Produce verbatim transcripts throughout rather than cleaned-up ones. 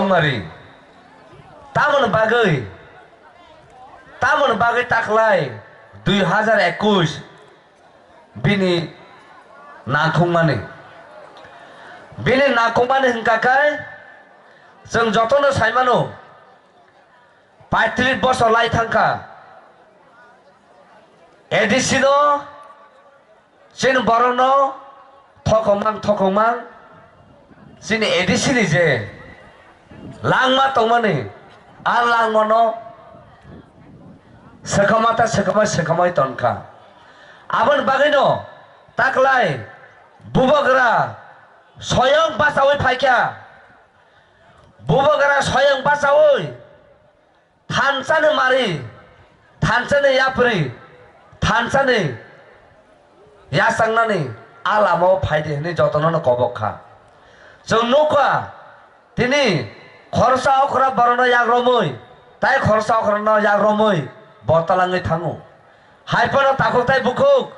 Mari. Tamoni bagwi, tamoni bagwi taklai dui hazar ekush bini nangkukmani. Bini nangkukmani hwnkha khe chwng jotono saimano, paitris bosor lai thangkha. A D C no, chini borokno thokomang thokomang, chini A D C ni je langma tongmani, a langmano swkama ta swkama swkamai tongkha. Aboni bagwino taklai bubagra soyong bachaui phaikha. Bubagra soyong bachaui thansa ni mari, thansa ni yapri, thansa ni yachaknani a lama o phai di hwnwi jotono no kobok kha. Chwng nukha, tini khoroksa okra borokno yak romwi, tai khoroksa okra no yak romwi bo talangwi thango. Hai phano takhuk tai bukhuk,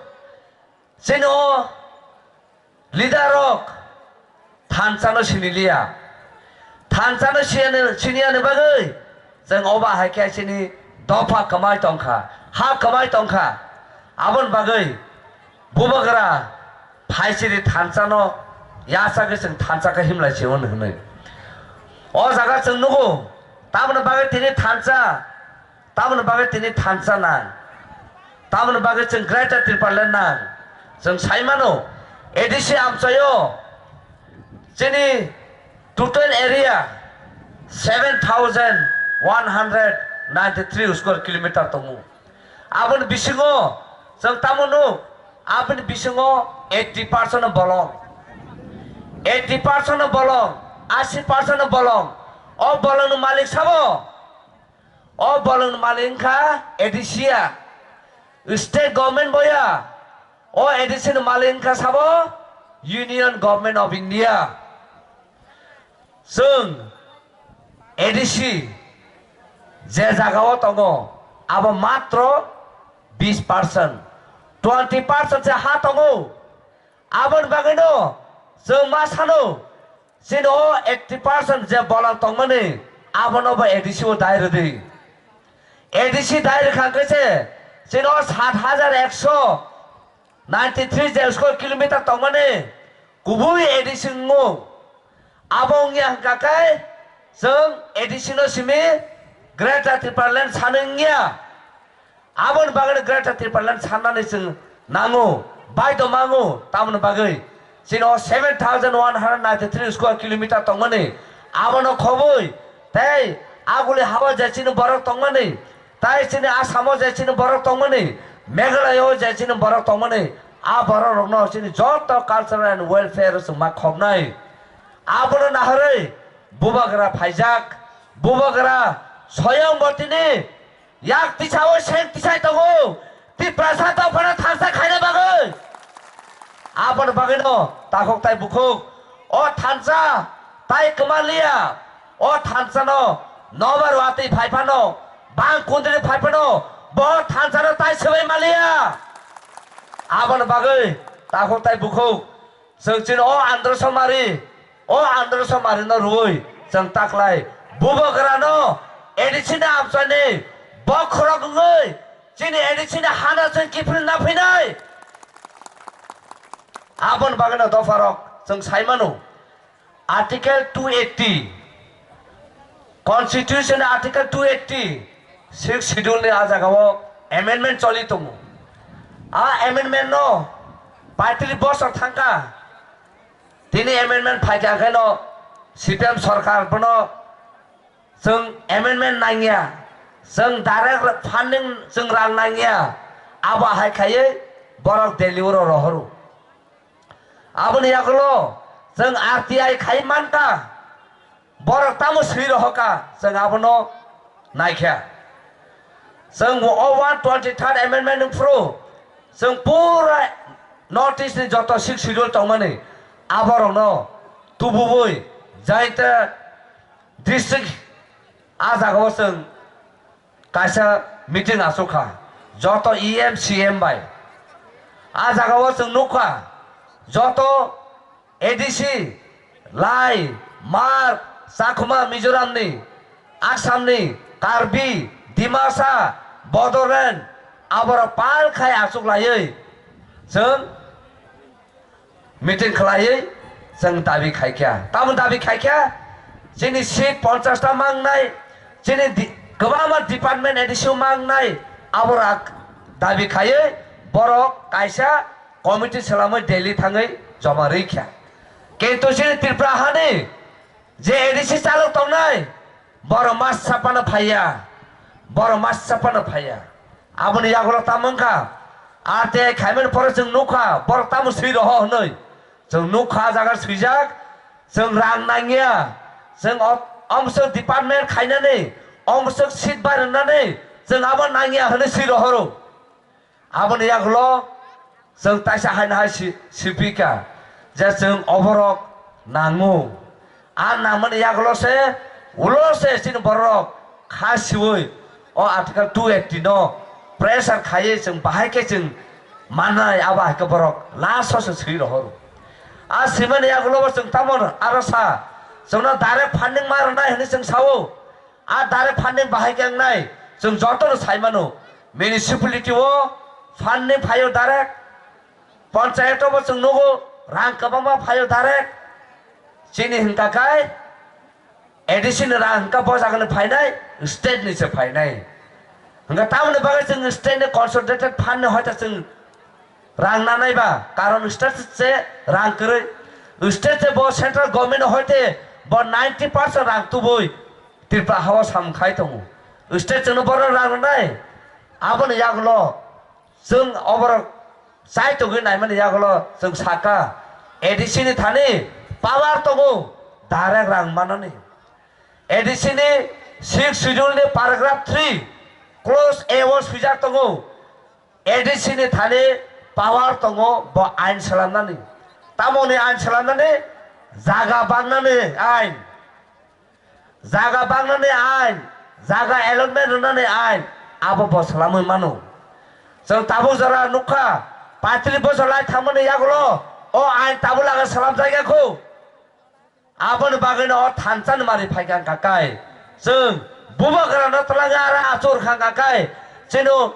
chini o leader rok thansa no sini liya. Thansa no sini, sini ani bagwi chwng oba hai khe chini dopha kwmai tongkha, ha kwmai tongkha. Aboni bagwi bubagra phaisiri thansa no yachagwi chwng thansa khe himlai se hwn hwnwi. O jaga chwng nugo, tamoni bagwi tini thansa, tamoni bagwi tini thansa nang, tamoni bagwi chwng Greater Tipraland nang. Chwng sai mano, A D C amchaio chini total area seven thousand one hundred ninety three square kilometer tongo. Aboni bisingo chwng tamo nuk, aboni bisingo eighty percent bolong, eighty percent bolong, asi percent bolong. O bolongni malik sabo? O bolongni malik wngkha A D C ya, state government bo ya. O A D C ni malik wngkha sabo Union Government of India. Chwng A D C je jagao tongo, abo matro bis percent, twenty percent se ha tongo. Aboni bagwino chwng ma sano, chini o eighty percent je bolong tongmani, abono bo A D C o dai rwdi. A D C dai rwkha khe se chini o sat hajar ekso ninety three je square kilometer tongmani kubui A D C wngo. Abo wngya hwnkha khe chwng A D C no simi Greater Tipraland sanwi wngya. Aboni bagwi Greater Tipraland sannani chwng nango, baidho mango, tamoni bagwi chini o seven thousand one hundred ninety three square kilometer tongmani, abono khobwi tei aguli habo je chini borok tongmani, tai chini Assamo je chini borok tongmani, Meghalaya o je chini borok tongmani, a borok rokno chini joto cultural and welfare o chwng ma khobnai. Abono naharwi bubagra phaijak, bubagra soyong bo tini yak tisao seng tisai tongo, Tiprasa dophano thansa khaina bagwi. Aboni bagwino takhuk tai bukhuk o thansa tai kwma liya, o thansano nobar watwi phai phano, bang kundri phai phano, bo thansano tai swbai maliya. Aboni bagwi takhuk tai bukhuk chwng chini o Andhra Somari, o Andhra Somari no rwui chwng taklai bubagra no A D C ni amchani bokhorok wngwi chini A D C ni hana chwng kiphilna phinai. Aboni bagwino dopharok chwng sai mano, Article two eighty, Constitution Article two eighty, Sixth Schedule ni a jagao amendment choli tongo. A amendment no paitris bosor thangkha, tini amendment phaikha khe no C P M sorkar bono chwng amendment nangya, chwng direct funding chwng rang nangya, abo hai khaiwi borok Delhi oro rohoro. Aboni yagulo chwng R T I khai mankha, borok tamo swi rohorkha, chwng abono naikha. Chwng o one twenty third amendment wngphuru chwng pura North East ni joto Sixth Schedule tongmani aborokno tubuwi jaita district a jagao chwng kaisa meeting achukha, joto E M, C M bai. A jagao chwng nukha, joto A D C, Lai, Mark, Chakma Mizoramni, Assamni, Karbi, Dimasa, Bodoland, aborok pal khai achuk laiwi chwng meeting khlaiwi chwng dabi khaikha. Tamo dabi khaikha, chini seat ponchash ta mangnai, chini di-, kwbangma department A D C o mangnai, aborok dabi khaiwi borok kaisa committee swlamwi Delhi thangwi joma rwikha. Kintu chini Tripura hani je A D C chalok tongnai, borok masa phano phaiya, borok masa phano phaiya. Aboni yagulo tamo wngkha, R T I khaimani pore chwng nukha, borok tamo swi roho hwnwi. Chwng nukha, ah jaga swijak, chwng rang nangya, chwng o-, omswk department khainani, omswk seat bai rwnani, chwng abo nangya hwnwi swi rohoro. Aboni yagulo chwng taisa haino hai si-, sipika je chwng oborok nango. A nangmani yagulo se ulo se chini borok kha siwi o Article two eighty no pressure khaiwi chwng bahai khe chwng mannai, abo hai khe borok last o se swi rohoro. A simani yagulo bo chwng tamo aro sa, chwngno direct funding ma rwnai hwnwi chwng sao. A direct funding bahai khe wngnai, chwng jotono sai mano. Municipality o funding phaio direct, panchayat o bo chwng nugo, rang kwbangma phaio direct. Chini hwnka khai A D C ni rang hwnka bo jagani phainai, state ni se phainai. Hwnka tamoni bagwi chwng state ni consolidated fund ni hoita chwng rang nanai ba, karon state se rang kwrwi. State se bo central government hoite bo ninety percent rang tubui Tripura hao samung khai tongo. State chwngno borok rang rwnai, aboni yagulo chwng oborok chai tongwi naimani yagulo chwng saka, A D C ni thani power tongo direct rang manani. A D C ni sixth schedule ni paragraph three clause A o swijak tongo, A D C ni thani power tongo bo ain slamnani. Tamoni ain slamnani? Jaga bangnani ain. Jaga bangnani ain, jaga allotment rwnani ain, abo bo slamwi mano. Chwng tabuk jora nukha, paitris bosor lai thangmani yagulo o ain tabuk laga slamjak ya kho. Aboni bagwino o thansa ni mari phaikha wngkha kai. Chwng bubagrano twlangwi aro achuk rwkha wngkha kai. Chino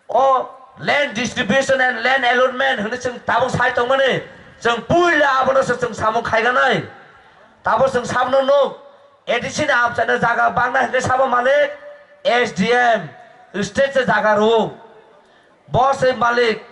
o land distribution and land allotment hwnwi chwng tabuk sai tongmani, chwng puila abono se chwng samung khaiganai. Tabuk chwng sabno nuk, A D C ni amchaino jaga bangna hwnkhe sabo malik, S D M, state se jaga rwo. Bo se malik,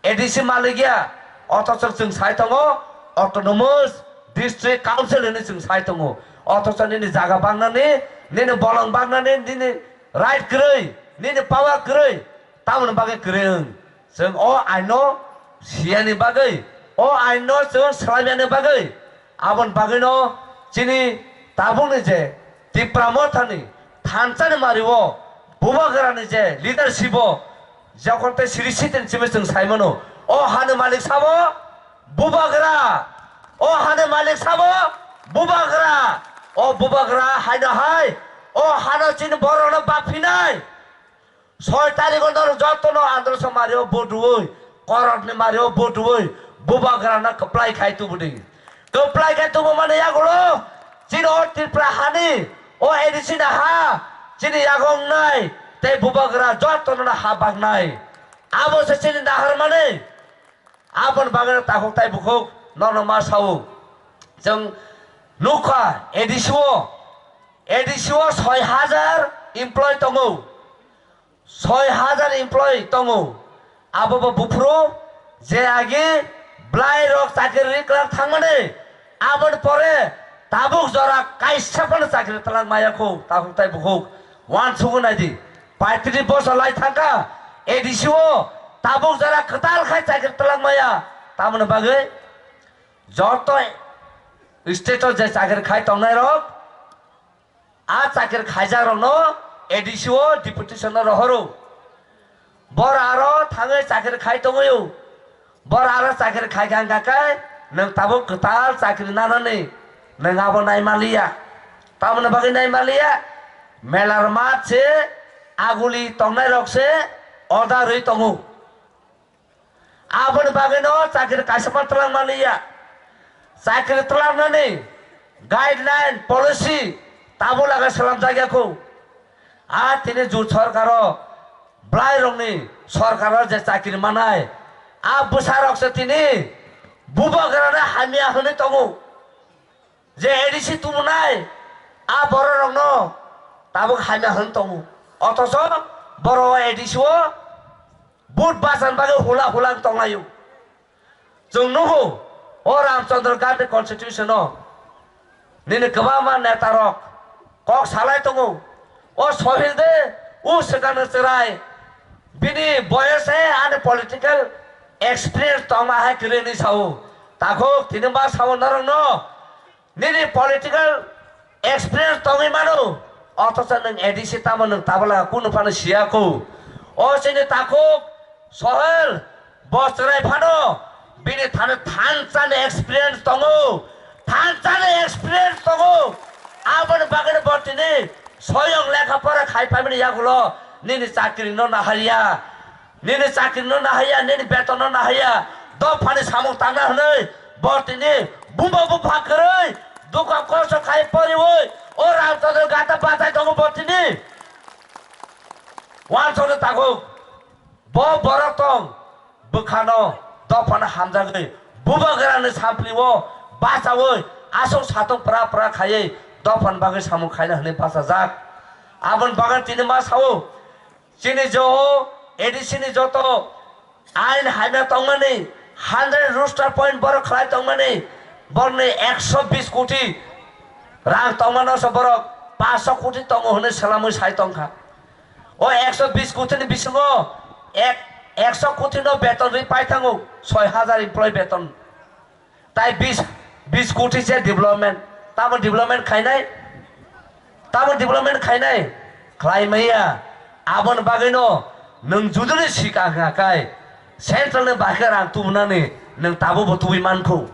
A D C malik ya, othocho chwng sai tongo, autonomous district council hwnwi chwng sai tongo. Othocho nini jaga bangnani, nini bolong bangnani, nini right kwrwi, nini power kwrwi, tamoni bagwi kwrwi wng. Chwng o aino siyani bagwi, o aino chwng swlaimani bagwi, aboni bagwino chini tabukni je Tipra Mothani thansani mario Bubagrani je leadership o jokhon tei siri sitin simi chwng sai mano, o hani malik sabo Bubagra, o hani malik sabo Bubagra, o Bubagra haino hai, o hano chini borokno baphinai. Soi tarikh o norok jotono androso mario vote rwui, korokni mario vote rwui, Bubagrano kwplai khai tubudi. Kwplai khai tubumani yagulo chini o Tripura hani, o A D C ni ha, chini yago wngnai tei Bubagra jotono ha baknai. Abo se chini naharmani. Aboni bagwi takhuk tai bukhuk nono ma sao. Chwng nukha A D C o, A D C o soi hajar employee tongo. Soi hajar employee tongo. Abo bo buphuru je agi bwlai rok chakri ri kwlak thangmani, aboni pore tabuk jora kaisa phano chakri twlak maya kho, takhuk tai bukhuk. Uansukgwi naidi, paitris bosor lai thangkha A D C o, tabuk jora kwtal khai chakri twlak maya. Tamoni bagwi joto state o je chakri khai tongnai rok, a chakri khaijak rokno A D C o deputation no rohoro. Bor aro thangwi chakri khai tongwi o. Bor aro chakri khai kha wngkha khe nwng tabuk kwtal chakri nanani nwng abo nai manliya. Tamoni bagwi nai manliya, melar mat se aguli tongnai rok se order rwi tongo. Aboni bagwino chakri kaisa ma twlang manliya. Chakri twlangnani guideline, policy tabuk laga slamjak ya kho. A tini jut sorkaro bwlairokni sorkaro je chakri manai, a bwsarok se tini bubagrano hamya hwnwi tongo. Je A D C tubunai, a bororokno tabuk hamya hwn tongo. Othocho boro A D C o vote bachan bagwi hula hula wng tonglaio. Chwng nukgo, o Ramchandra Gandhi Constitution o nini kwbangma netarok kok salai tongo. O Sohil de, o swkangni chwrai, bini boyos hai ani political experience tongma hai kwrwi hwnwi sao. Takhuk tini ma sao norokno, nini political experience tongwi mano, othocho nwng A D C tamo nwng tabala kunu phano siya kho. O chini takhuk Sohel bo chwrai phano bini thani thansa ni experience tongo, thansa ni experience tongo. Aboni bagwi bo tini soyong lekha pora khai phaimani yagulo nini chakri no nahariya. Nini chakri no nahaya, nini beton no nahaya, dophani samung tangna hwnwi bo tini buma bupha kwrwi dukha kosto khai poriwi o Ramchandra Gandhi bachai tongo bo tini. Wansokni takhuk bo borok tong bwkhano dophano hamjagwi bubagrani samplio bachawi aswk satung pra pra khaiwi dophani bagwi samung khaina hwnwi bachajak. Aboni bagwi tini ma sao, chini jo A D C ni joto ain hamya tongmani, hundred roster point borok khlai tongmani, borokni ekso bis koti rang tongmano se borok paanch koti tongo hwnwi swlamwi sai tongkha. O ekso bis koti ni bisingo ek, ekso koti no beton ri pai thango, soi hajar employee beton. Tai bis, bis koti se development. Tamo development khainai? Tamo development khainai? Khlai maya. Aboni bagwino nwng juduni sika hwnkha kai, central ni bahai rang tubunani nwng tabukbo tubui mankhu.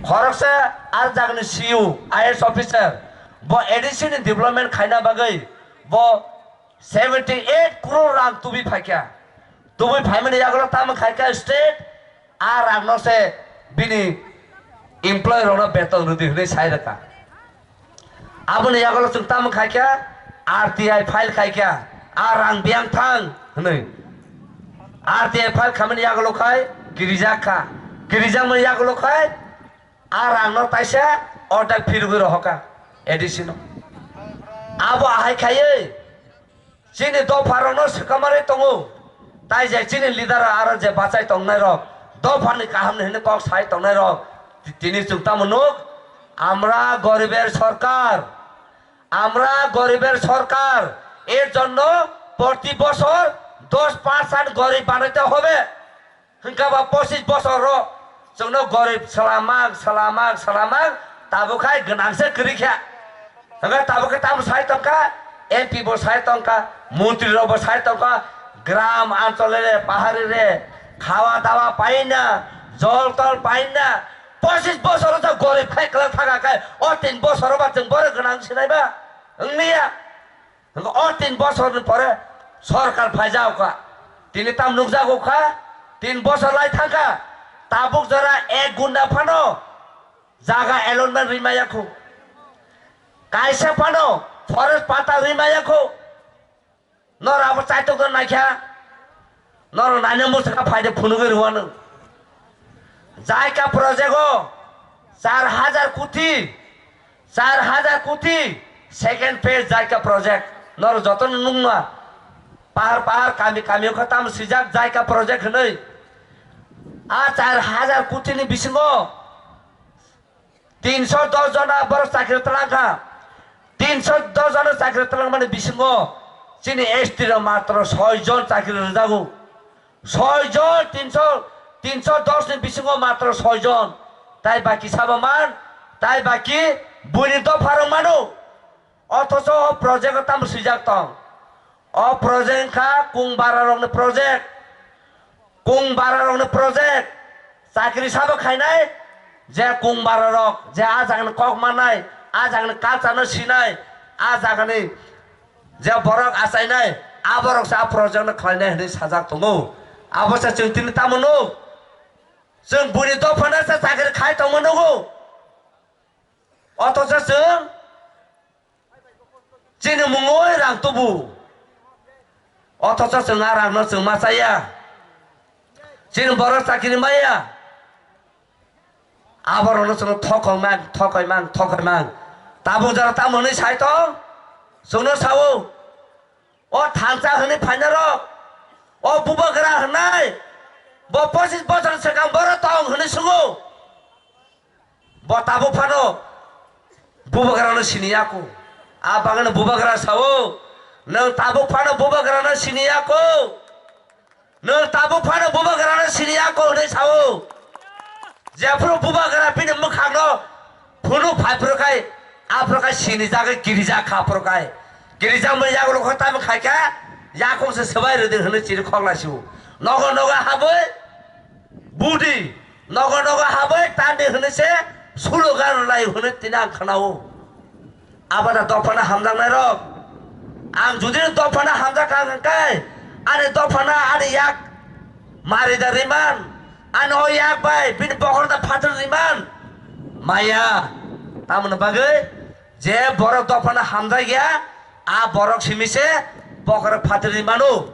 Khoroksa ar jagani C E O, I A S officer, bo A D C ni development khaina bagwi bo seventy eight crore rang tubui phaikha. Tubui phaimani yagulo tamo khaikha state, a rangno se bini employee rokno beton rwdi hwnwi sai rwkha. Aboni yagulo chwng tamo khaikha, R T I file khaikha, a rang biyang thang hwnwi. R T I file khamani yagulo khai kirijak kha, kirijakmani yagulo khai a rangno taisa order phirogwi rohorkha A D C no. Abo ahai khaiwi chini dopharokno swkamarwi tongo. Tai je chini leader aro je bachai tongnairok, dophani kahamni hwnwi kok sai tongnairok, ti-, tini chwng tamo nuk, আমরা গরিবের সরকার, আমরা গরিবের সরকার, এর জন্য প্রতি বছর দশ পার্সেন্ট গরিব বানাতে হবে। Hwnkha ba pochis bosor ro chwngno gorib swlamak, swlamak, swlamak, tabuk khai gwnang se kwrwi kha. Hwnkha tabuk khe tamo sai tongkha, M P bo sai tongkha, montri rok bo sai tongkha, gram anchole re, pahari re, khawa dawa pai na, jol tol pai na, pochis bosor ro gorib khai kwlak thaka khai, o tin bosor ro ba chwng boro gwnang sinai ba? Wngliya. Hwnkhe o tin bosorni pore sorkar phaijak kha. Tini tam nukjago kha, tin bosor lai thangkha. Tabuk jora ek gunda phano jaga allotment rwi maya kho. Kaisa phano forest pata rwi maya kho. Nor abo chaitok naikha. Norok naina mwswkha phaide phunugwi rwano. Jaika project o char hajar koti, char hajar koti second phase Jaika project. Norok jotono nukma pahar pahar kami kami wngkha tamo swijak Jaika project hwnwi. A char hajar koti ni bisingo tinso dos jona borok chakri twlangkha. Tinso dos jona chakri twlangmani bisingo chini S T rok matro soi jon chakri rwjago. Soi jon, tinso, tinso dos ni bisingo matro soi jon. Tai baki sabo man, tai baki buini dopha rok mano. Othocho o project o tamo swijak tong. O project wngkha kung bara rokni project. Kung bara rokni project. Chakri sabo khainai, je kung bara rok, je a jagani kok mannai, a jagani culture no sinai, a jagani je borok achainai, aborok se a project no khlainai hwnwi sajak tongo. Abo se chwng tini tamo nuk? Chwng buini dophano se chakri khai tongma nugo. Othocho chwng chini mungwi rang tubu. Othocho chwng a rangno chwng ma chaya. Chini borok chakiri maya. Aborokno chwngno thokoi mang, thokoi mang, thokoi mang. Tabuk jora tamo hwnwi sai tong? Chwngno sao. O thansa hwnwi phainarok, o bubagra hwnwi, bo pochis bochor swkang boro tong hwnwi swngo. Bo tabuk phano bubagrano sini ya kho. A bagwino bubagra sao, "Nwng tabuk phano bubagrano sini ya kho. Nwng tabuk phano bubagrano sini ya kho," hwnwi sao. Jephuru bubagra bini mwkhangno phunuk phai phuru khai, aphuru khai sini jagwi girija kha phuru khai. Girija mani yagulo kho tamo khai kha, yakung se swbai rwdi hwnwi chiri khok lai sio. Nogo nogo habwi budi, nogo nogo habwi tandi hwnwi se sulo gar lai hwnwi tini ang khnao. Abada dophano hamjaknai rok. Ang judi dophano hamjak kha hwnkhe, ani dophano ani yak mari da riman, ani o yak bai bini bokhorno da phatar riman. Maya, tamoni bagwi je borok dophano hamjak ya, a borok simi se bokhorok phatar rimano.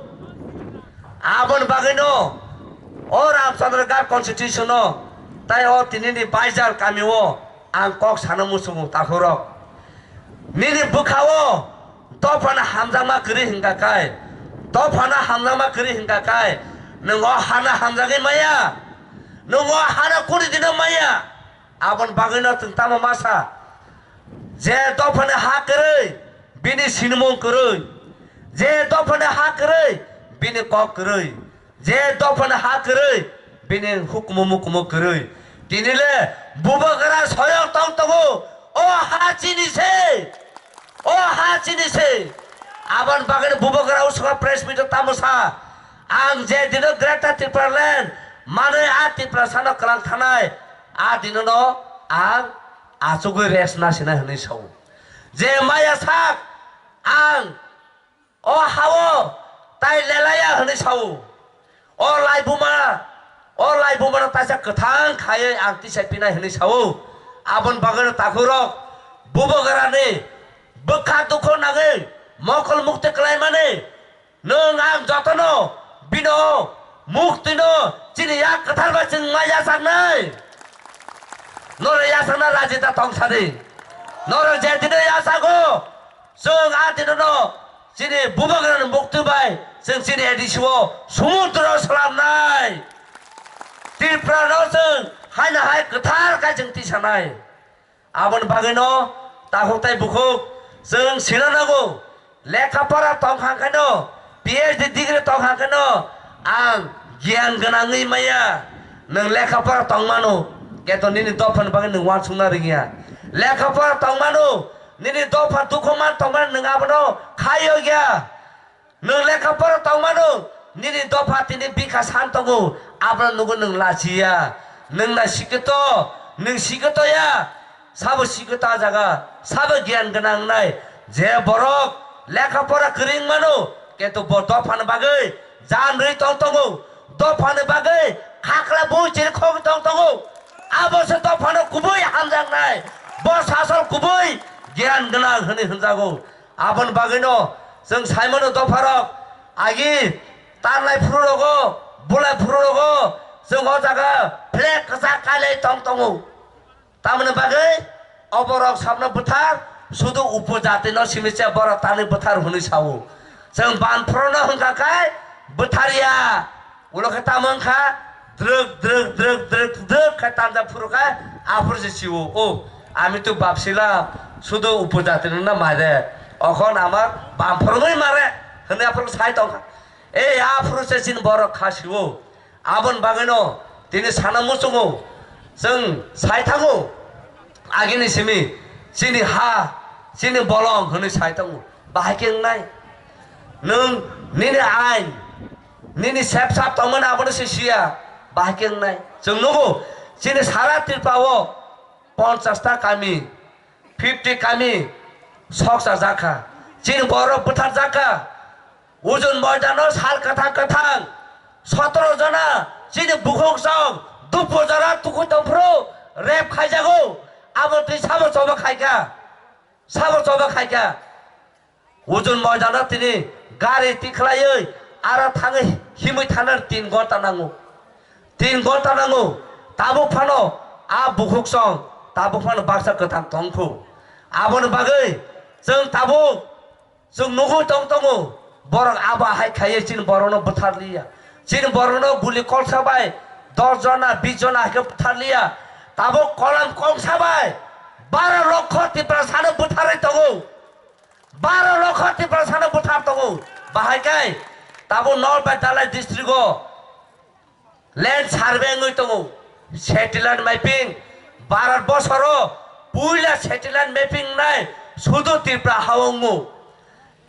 Aboni bagwino o Ramchandra Ghat constitution o tai o tinini Baijal kami o ang kok sana muchungo takhurok. Nini bwkha o dophano hamjakma kwrwi hwnkha khai, dophano hamjakma kwrwi hwnkha khai, nwng o hano hamjagwi maya, nwng o hano kuni dino maya. Aboni bagwino chwng tamo masa, je dophani ha kwrwi, bini sinimung kwrwi, je dophani ha kwrwi, bini kok kwrwi. Je dophani ha kwrwi, bini hukumu mukumu kwrwi. Tinile bubagra soyok tong tongo, o ha chini se, o ha chini se. Aboni bagwi bubagra uswa press meet o tamo sa, ang je dino Greater Tipraland manwi a Tiprasano kwlang thanai, a dinono ang achugwi rest na sinai hwnwi sao. Je maya sak ang o hao tai lelaya hwnwi sao. O laibuma, o laibumano taisa kwthang khaiwi ang tisai pinai hwnwi sao. Aboni bagwino takhurok bubagrani bwkha dukho nangwi mokol mukti kwlaimani nwng ang jotono bino muktino chini yak kwthar bai chwng ma yachaknai. Norok yachakna raji ta tong sadi. Norok je dino yachago, chwng a dinono chini bubagrani mukti bai chwng chini A D C o sumudro slamnai. Tripura no chwng haino hai kwthar khai chwng tisanai. Aboni bagwino takhuk tai bukhuk chwng sina nango. Lekha pora tong kha khaino, P H D degree tong kha khaino ang giyan gwnangwi maya. Nwng lekha pora tong mano, keto nini dophani bagwi nwng uansukna ringya. Lekha pora tong mano, nini dopha dukhu man tong mano, nwng abono khaio ya. Nwng lekha pora tong mano, nini dopha tini bikha san tongo, abono nugo nwng lachiya. Nwng na sikito, nwng sikito ya. Sabo sikito a jaga, sabo giyan gwnang nai. Je borok lekha pora kwrwi wng mano, kintu bo dophani bagwi jan rwi tong tongo, dophani bagwi khakla bui chiri khogwi tong tongo. Abo se dophano kubui hamjaknai, bo sasol kubui giyan gwnang hwnwi hwnjago. Aboni bagwino chwng saimano dopharok agi tanlai phuru rogo, bulai phuru rogo chwng o jaga flag kwchak kailai tong tongo. Tamoni bagwi oborok sabno bwthar, sudu upojatino simi se borok tani bwthar hwnwi sao. Chwng banphorono hwnkha khe bwtharya. Ulo khe tamo wngkha, drwk, drwk, drwk, drwk, drwk khe tanja phuru khe aphuru se sio. O, ami tu bapsila, sudu upojatino na mare. Okhon amar banphorogwi mare hwnwi aphuru sai tongkha. Ei aphuru se chini borok kha sio. Aboni bagwino tini sana muchungo, chwng sai thango, agini simi chini ha, chini bolong hwnwi sai tongo. Bahai khe wngnai? Nwng nini ain, nini sepsap tongmani abono se siya, bahai khe wngnai? Chwng nugo, chini sara Tripura o ponchas ta kami, fifty kami soksa jakha. Chini borok bwthar jakha. Ujun moidano sal kwthang kwthang sotoro jona chini bukhuk chwng dupu jora tukui tongphuru rep khaijago. Abo twi sabo choba khaikha, sabo choba khaikha. Ujun moidano tini gari tikhlaiwi aro thangwi himwi thana tin gonta nango. Tin gonta nango. Tabuk phano a bukhuk song, tabuk phano baksa kwthang tongkhu. Aboni bagwi chwng tabuk chwng nugwi tong tongo, borok abo hai khaiwi chini borokno bwtharliya. Chini borokno guli kolsa bai dos jona, bis jona hai khe bwtharliya. Tabuk kolam kongsa bai baro lokho Tiprasano bwtharwi tongo. Baro lokho Tiprasano bwthar tongo. Bahai khe tabuk Nalbai Dalai district o land survey wngwi tongo. Satellite mapping, Bharat bosoro puila satellite mapping nai sudu Tripura ha-o wngo.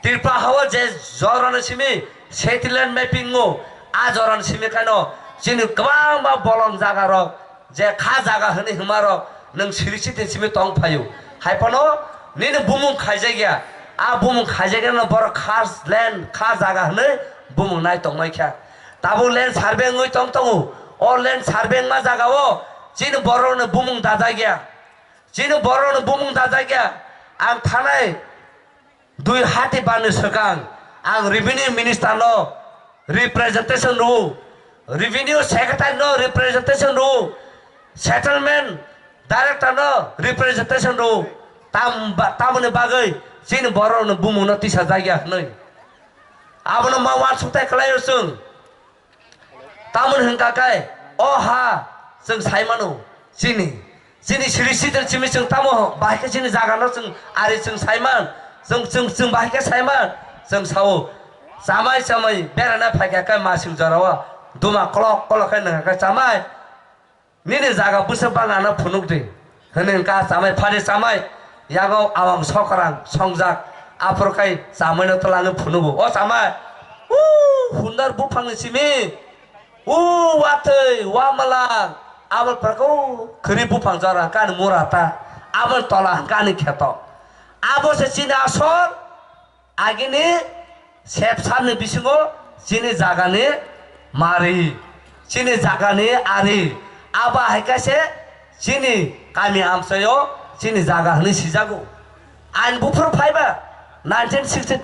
Tripura ha-o je jorani simi satellite mapping wngo, a jorani simi khaino chini kwbangma bolong jaga rok, je kha jaga hwnwi hwnma rok nwng siri sitini simi tong phaio. Hai phano nini bumung khaijakya, a bumung khaijakya no borok kha land, kha jaga hwnwi bumung nai tongmai kha. Tabuk land survey wngwi tong tongo. O land survey wngma jaga o chini borok no bumung dajak ya. Chini borok no bumung dajak ya. Ang thanai dui hati bani swkang ang revenue minister no representation rwo. Revenue secretary no representation rwo. Settlement director no representation rwo. Tam ba-, tamoni bagwi chini borok no bumung no tisa jak ya hwnwi. Abono ma uansukthai khlaio chwng. Tamoni hwnkha khe, o ha, chwng sai mano, chini, chini siri sitir simi chwng tamo bahai khe chini jaga no chwng ari chwng sai man, chwng, chwng, chwng bahai khe sai man, chwng sao, chamai chamai berana phai kha khe masing jora o, duma kolok kolok khe nang khe chamai. Nini jaga bwswk bang ano phunuk di. Hwnwi wngkha chamai phari chamai. Yago awang sokrang songjak. Aphuru khai chamai no twlangwi phunugo. O chamai. Uu, hundar buphang ni simi. Uu, watwi, wamala. Abo perko khri buphang jora kani mura ta. Abo tola kani kheto. Abo se chini asol. Agini sepsamni bisingo chini jagani mari, chini jagani ari, abo hai khe se chini kami amchaio chini jaga hwnwi sijago. Ain buphuru phaiba nineteen sixty-eight